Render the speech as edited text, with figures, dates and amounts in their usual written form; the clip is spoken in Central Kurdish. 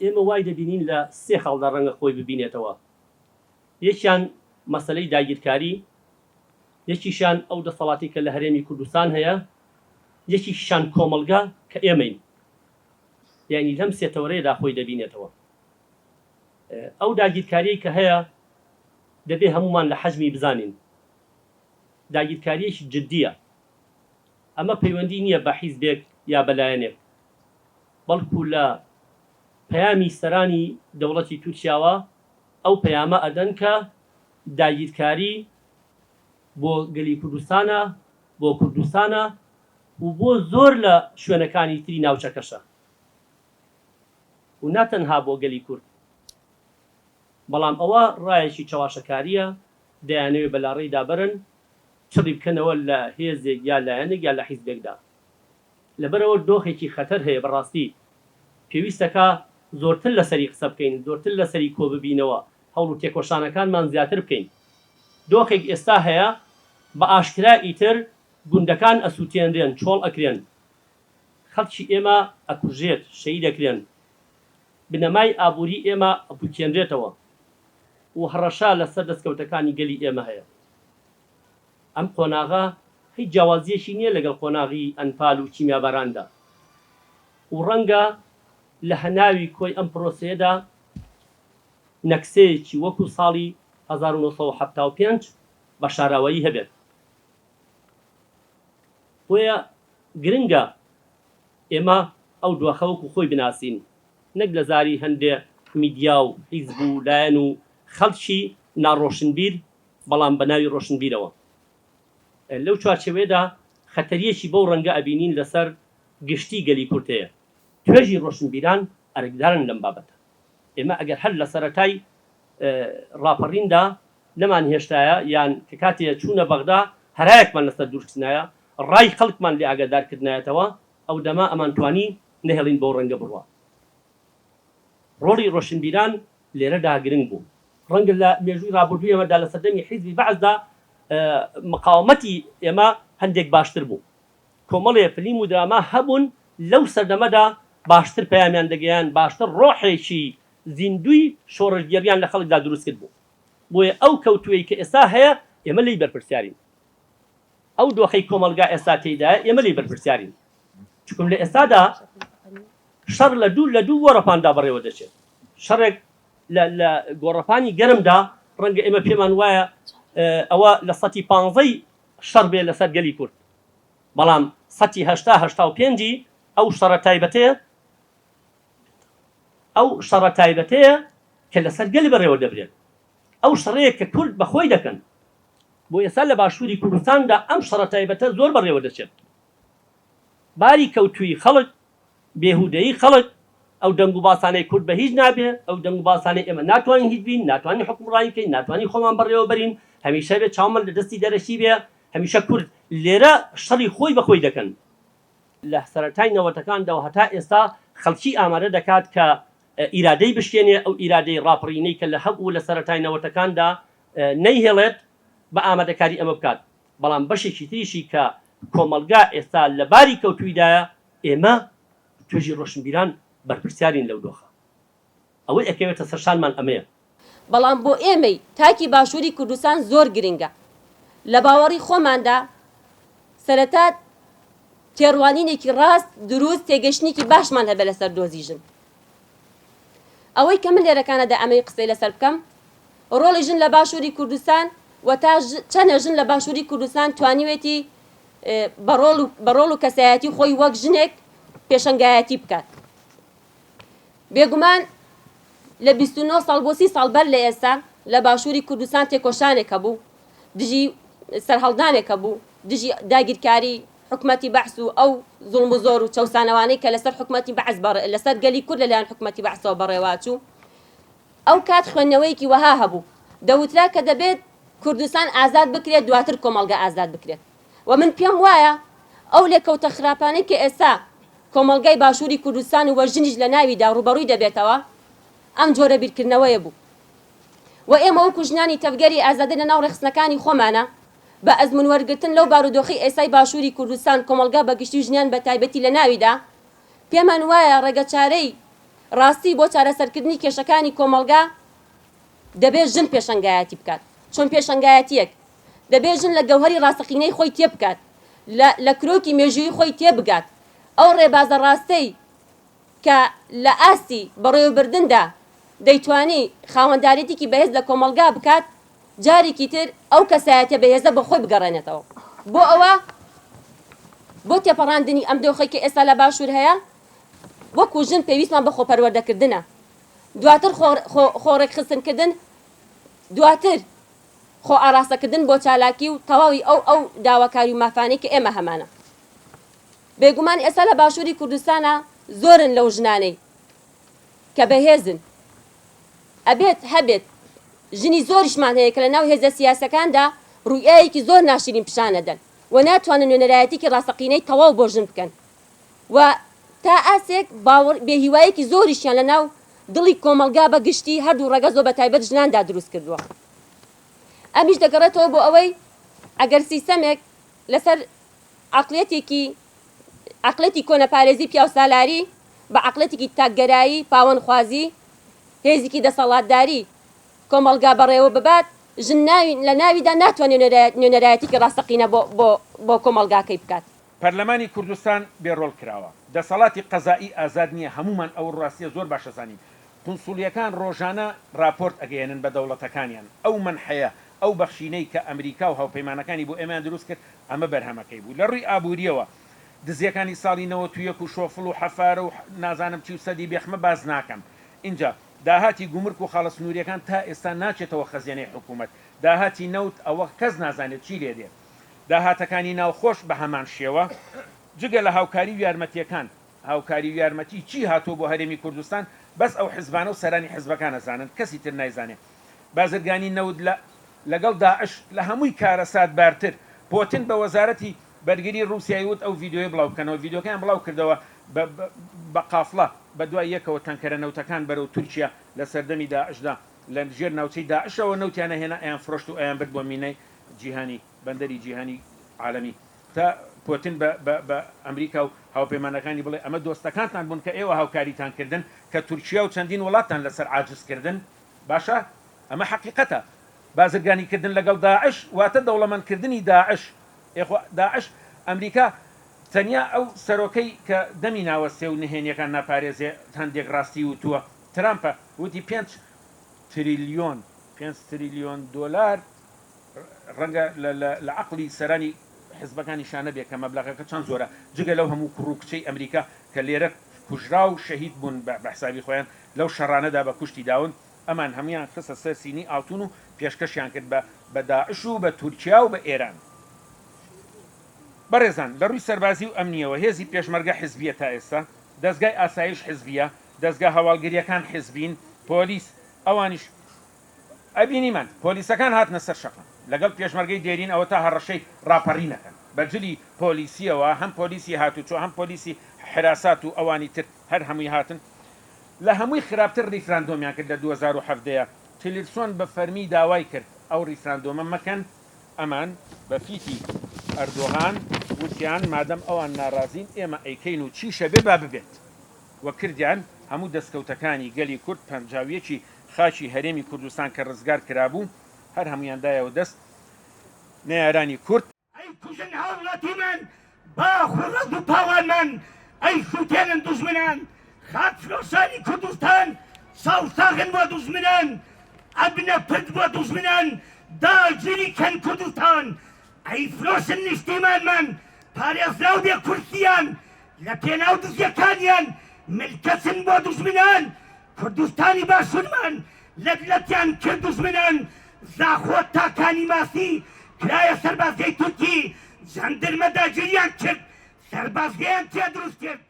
ئێمە وای دەبینین لە سێ خاڵدا ڕەنگە خۆی ببینێتەوە، یەکیان مەسەلەی داگیرکاری، یەکیشیان ئەو دەسەڵاتەی کە لە هەرێمی کوردستان هەیە، یەکیکیشان کۆمەڵگە کە ئێمەین. یانی لەم سێ تەوەرەیەدا خۆی دەبینێتەوە. ئەو داگیرکاریەی کە هەیە دەبێ هەموومان لە حەجمی بزانین. داگیرکاریەکی جدیە. ئەمە پەیوەندی نیە بە حیزبێک یا بە لایەنێک. بەڵکو لە پەیامی سەرانی دەوڵەتی تورکیاوە ئەو پەیامە ئەدەن کە داگیرکاری بۆ گەلی کوردستانە، بۆ کوردستانە و بۆ زۆر لە شوێنەکانی تری ناوچەکەشە و نا تەنها بۆ گەلی کورد. بەڵام ئەوە ڕایەکی چەواشەکارییە، دەیانەوێ بە لاڕێیدا بەرن، چڕی بکەنەوە لە هێزێک یا لایەنێک یا لە حیزبێکدا. لەبەرئەوە دۆخێکی خەتەر هەیە بەڕاستی پێویستەکا زۆرتر لەسەری قسە بکەین، زۆرتر لەسەری کۆببینەوە، هەوڵ و تێکۆشانەکانمان زیاتر بکەین. دۆخێک ئێستا هەیە بە ئاشکرا ئیتر گوندەکان ئەسوتێنرێن، چۆڵ ئەکرێن، خەڵکی ئێمە ئەکوژرێت، شەهید ئەکرێن، بنەمای ئابووری ئێمە ئەپوکێنرێتەوە و هەڕەشە لەسەر دەستکەوتەکانی گەلی ئێمە هەیە. ئەم قۆناغە هیچ جیاوازییەکی نییە لەگەڵ قۆناغی ئەنفال و کیمیاباراندا و ڕەنگە لە هەناوی کۆی ئەم پرۆسەیەدا نەکسەیەکی وەکو ساڵی 1975 بە شاراوەیی هەبێت. بۆیە گرنگە ئێمە ئەو دۆخە وەکو خۆی بناسین نەک لە زاری هەندێ میدیا و حیزب و لایەن و خەڵکی ناڕۆشنبیر بەڵام بە ناوی ڕۆشنبیرەوە. لەو چوارچێوەیەدا خەتەرییەکی بەو ڕەنگە ئەبینین لەسەر گشتی گەلی کورد هەیە. توێژی ڕۆشنبیران ئەرکدارن لەم بابەتە. ئێمە ئەگەر هەر لە سەرەتای ڕاپەڕیندا نەمانهێشتایە یان کە کاتێ چوونە بەغدا هەرایەکمان لەسەر دوورکردنایە، ڕای خەڵکمان لێ ئاگادار کردنایەتەوە، ئەو دەمە ئەمانتوانی نەهێڵین بەو ڕەنگە بڕوا. ڕۆڵی ڕۆشنبیران لێرەدا گرنگ بوو. ڕەنگە لە مێژووی ڕابردووی ئێمەدا لە سەردەمی حیزبی بەعسدا مقاومەتی ئێمە هەندێک باشتر بوو. کۆمەڵێ فلیم و دراما هەبوون لەو سەردەمەدا باشتر پەیامیان دەگەیاند، باشتر ڕۆحێکی زیندووی شۆڕشگێڕیان لە خەڵکدا دروست کردبوو. بۆیە ئەو کەوتووەی کە ئێستا هەیە ئێمە لێی بەرپرسیارین. ئەو دۆخەی کۆمەڵگا ئێستا تێیدایە ئێمە لێی بەرپرسیارین. چونکم لە ئێستادا شەڕ لە دوو لە دوو گۆڕەپاندا بەڕێوە دەچێت. شەڕێک لە لە گۆڕەپانی گەرمدا ڕەنگە ئێمە پێمان وایە ئەوە لە سەتی پانزەی شەڕ بێ لەسەر گەلی کورد، بەڵام سەتی هەشتا هەشتا و پێنجی ئەو شەڕە تایبەتەیە ئەو شەڕە تایبەتەیە کە لەسەر گەل بەڕێوە دەبرێت. ئەو شەڕەیە کە کورد بە خۆی دەکەن. بۆ ئێستا لە باشووری کوردستاندا ئەم شەڕە تایبەتە زۆر بەڕێوە دەچێت. باری کەوتوویی خەڵک، بێهودەیی خەڵک، ئەو دەنگ و باسانەی کورد بە هیچ نابێ، ئەو دەنگ و باسانەی ئێمە ناتوانین هیچ بین، ناتوانین حوکمڕانی بکەین، ناتوانین خۆمان بەڕێوە بەرین، هەمیشە بێ چاومان لە دەستی دەرەکی بێ، هەمیشە کورد لێرە شەڕی خۆی بە خۆی دەکەن. لە سەرەتای نەوەتەکاندەوە هەتا ئێستا خەڵکی ئامادە دەکات کە ئیرادەی بشکێنێ، ئەو ئیرادەی ڕاپەڕینەی کە لە هەبوو لە سەرەتای نەوەتەکاندا نەیهێڵێت بە ئامادەکاری ئەمە بکات. بەڵام بەشێکی تریشی کە کۆمەڵگا ئێستا لە باری کەوتوویدایە، ئێمە توێژی ڕۆشنبیران بەرپرسیارین لەو دۆخە. ئەوەی ئەکەوێتە سەر شانمان ئەمەیە. بەڵام بۆ ئێمەی تاکی باشووری کوردستان زۆر گرنگە لە باوەڕی خۆماندا سەرەتا تێڕوانینێکی ڕاست، دروست، تێگەشتنێکی باشمان هەبێت لەسەر دۆزی ژن. ئەوەی کە من لێرەکانەدا ئەمەوێ قسەی لەسەر بکەم، ڕۆڵی ژن لە باشووری کوردستان و تا چەنە ژن لە باشووری کوردستان توانیوێتی بە ڕۆڵ و بە ڕۆڵ و کەسایەتی خۆی وەک ژنێک پێشەنگایەتی بکات. بێگومان لە 29 ساڵ بۆ 30 ساڵ بەر لە ئێستا لە باشووری کوردستان تێکۆشانێک هەبوو دژی سەرهەڵدانێک هەبوو دژی داگیرکاری حکومەتی بەعس و ئەو زوڵم و زۆر و چەوسانەوانەی کە لەسەر حکومەتی بەعس لەسەر گەلی کورد لەلایەن حکومەتی بەعسەوە بەڕێوەچوو. ئەو کات خوێندنەوەیەکی وەها هەبوو، دەوترا کە دەبێت کوردستان ئازاد بکرێت دواتر کۆمەڵگە ئازاد بکرێت و من پێم وایە ئەو لێکەوتە خراپانەی کە ئێستا کۆمەڵگای باشووری کوردستان و ژنیش لە ناویدا ڕووبەڕووی دەبێتەوە ئەم جۆرە بیرکردنەوەیە بوو و ئێمە وەکو ژنانی تەڤگەری ئازادی لە ناو ڕێکخستنەکانی خۆمانە بە ئەزموون وەرگرتن لەو بارودۆخەی ئێستای باشووری کوردستان کۆمەڵگا بە گشتی و ژنان بە تایبەتی لە ناویدا پێمان وایە ڕێگەچارەی. ڕاستی بۆ چارەسەرکردنی کێشەکانی کۆمەڵگا دەبێت ژن پێشەنگایەتی بکات. چۆن پێشەنگایەتییەک؟ دەبێت ژن لە گەوهەری ڕاستەقینەی خۆی تێبگات، لە لە کرۆکی مێژوویی خۆی تێبگات، ئەو ڕێبازە ڕاستەی کە لە ئاستی بەڕێوەبردندا دەیتوانی خاوەندارێتیکی بەهێز لە کۆمەڵگا بکات، جارێکی تر ئەو کەسایەتیە بەهێزە بۆ خۆی بگەڕێنێتەوە. بۆ ئەوە بۆ تێپەڕاندنی ئەم دۆخەی کە ئێستا لە باشوور هەیە، وەکو ژن پێویستمان بە خۆپەروەردەکردنە، دواتر خۆ خۆ ڕێکخستنکردن، دواتر خۆ ئاراستەکردن بۆ چالاکی و تەواوی ئەو ئەو داواکاری و مافانەی کە ئێمە هەمانە. بێگومان ئێستا لە باشووری کوردستانا زۆرن لەو ژنانەی کە بەهێزن، ئەبێت هەبێت ژنی زۆریشمان هەیە کە لە ناو هێزە سیاسەکاندا ڕوئیایەکی زۆر ناشرین پیشان ئەدەن و ناتوانن نوێنەرایەتیکی ڕاستەقینەی تەواو بۆ ژن بکەن و تا ئاستێک باوەڕ بێهیوایەکی زۆریشیان لە ناو دڵی کۆمەڵگا بە گشتی هەردوو ڕەگەز و بە تایبەت ژناندا دروست کردووە. ئەمیش دەگەڕێتەوە بۆ ئەوەی ئەگەر سیستەمێک لەسەر عەقڵیەتێکی عەقڵێتی کۆنەپارێزی پیاوسالاری بە عەقڵێتێکی تاکگەرایی پاوەنخوازی هێزیکی دەسەڵاتداری کۆمەڵگا بەڕێوە ببات، ژن ناوی لە ناویدا ناتوانێت نوێنەرایەتیکی ڕاستەقینە بۆ بۆ بۆ کۆمەڵگاکەی بکات. پەرلەمانی کوردستان بێ ڕۆڵ کراوە. دەسەڵاتی قەزائی ئازاد نییە هەموومان ئەو ڕاستیە زۆر باش ئەزانین. قونسوڵیەکان ڕۆژانە ڕاپۆرت ئەگەیەنن بە دەوڵەتەکانیان. ئەو مەنحەیە، ئەو بەخشینەی کە ئەمریکا و هاوپەیمانەکانی بۆ ئێمەیان دروست کرد ئەمە بەرهەمەکەی بوو. لە ڕووی ئابووریەوە دزیەکانی ساڵی 91 و شۆفڵ و حەفارە و نازانم چی و سەدی بێخمە باس ناکەم. ئینجا داهاتی گومرک و خاڵە سنووریەکان تا ئێستا ناچێتەوە خەزێنەی حکوومەت. داهاتی نەوت ئەوە کەس نازانێت چی لێ دێ. داهاتەکانی ناوخۆش بە هەمان شێوە، جگە لە هاوکاری و یارمەتییەکان، هاوکاری و یارمەتی چی هاتووە بۆ هەرێمی کوردستان بەس ئەو حزبانە و سەرانی حزبەکان ئەزانن کەسی تر نایزانێ. بازرگانی نەوت لە لەگەڵ داعش لە هەمووی کارەسات بارتر، پۆتن بە وەزارەتی بەرگری ڕووسیای وت ئەو ڤیدیۆیە بڵاو بکەنەوە، ڤیدیۆکەیان بڵاو کردەوە بە بە قافڵە بە دوای یەکەوە تەنکەرە نەوتەکان بەرەو تورکیا لە سەردەمی داعشدا لە ژێر ناوچەی داعشەوە نەوتیان ئەهێنا ئەیان فرۆشت و ئەیان برد بۆ مینای جیهانی بەندەری جیهانی عالەمی تا پۆتن بە بە بە ئەمریکا و هاوپەیمانەکانی بڵێ ئەمە دۆستەکانتان بوون کە ئێوە هاوکاریتان کردن کە تورکیا و چەندین وڵاتتان لەسەر عاجز کردن باشە ئەمە حەقیقەتە بازرگانی کردن لەگەڵ داعش واتە دەوڵەمەند کردنی داعش ئێ خۆ داعش ئەمریکا تەنیا ئەو سەرۆکەی کە دەمی ناوەستێ و نهێنیەکان ناپارێزێ هەندێک ڕاستی وتووە ترامپە وتی پێنچ تریلیۆن پێنج تریلیۆن دۆلار ڕەنگە لە عەقڵی سەرانی حزبەکانیشا نەبێ کە مەبلەغەکە چەند زۆرە، جگە لەو هەموو کوڕ و کچەی ئەمریکا کە لێرە کوژرا و شەهید بوون بە حسابی خۆیان لەو شەڕانەدا بە کوشتی داون، ئەمان هەموویان خستە سەر سینی ئاڵتون و پێشکەشیان کرد بە بە داعش و بە تورکیا و بە ئێران. بەڕێزان لە ڕووی سەربازی و ئەمنییەوە هێزی پێشمەرگە حزبییە تا ئێستا، دەزگای ئاسایش حزبییە، دەزگا هەواڵگرییەکان حزبین، پۆلیس ئەوانیش ئەبینیمان پۆلیسەکان هاتنە سەر شەقام لەگەڵ پێشمەرگەی دێرین ئەوەتا هەڕەشەی ڕاپەڕین ئەکەن بە جلی پۆلیسیەوە هەم پۆلیسی هاتوچۆ هەم پۆلیسی حراسات و ئەوانی تر هەر هەمووی هاتن لە هەمووی خراپتر ڕیفراندۆمیان کرد لە 2017 تیلیرسۆن بە فەرمی داوای کرد ئەو ڕیفراندۆمە مەکەن ئەمان بە فیتی ئەردۆغان وتیان مادەم ئەوان ناڕازین ئێمە ئەیکەین و چیشە بێ با ببێت و کردیان هەموو دەستکەوتەکانی گەلی کورد 51 ی خاکی هەرێمی کوردستان کە ڕزگار کرابوو هەر هەموویان دایەوە دەست نەیارانی کورد. ئەی کوژن هاوڵاتیمان باخ و ڕەز و پاوانمان ئەی سوتێنن دوژمنان خاک فرۆشانی کوردستان چاو ساغن بۆ دوژمنان ئەبنە پرد بۆ دوژمنان داگیری کەن کوردستان ئەی فرۆشن نیشتیمانمان پارێزراو بێ کورسیان لە پێناو دزیەکانیان ملکەچن بۆ دوژمنان کوردستانی باشورمان لەت لەتیان کرد دوژمنان زاخۆ تا کانی ماسی کرایە سەربازگەی تورکی جەندرمە داگیریان کرد سەربازگەیان تیا دروست کرد.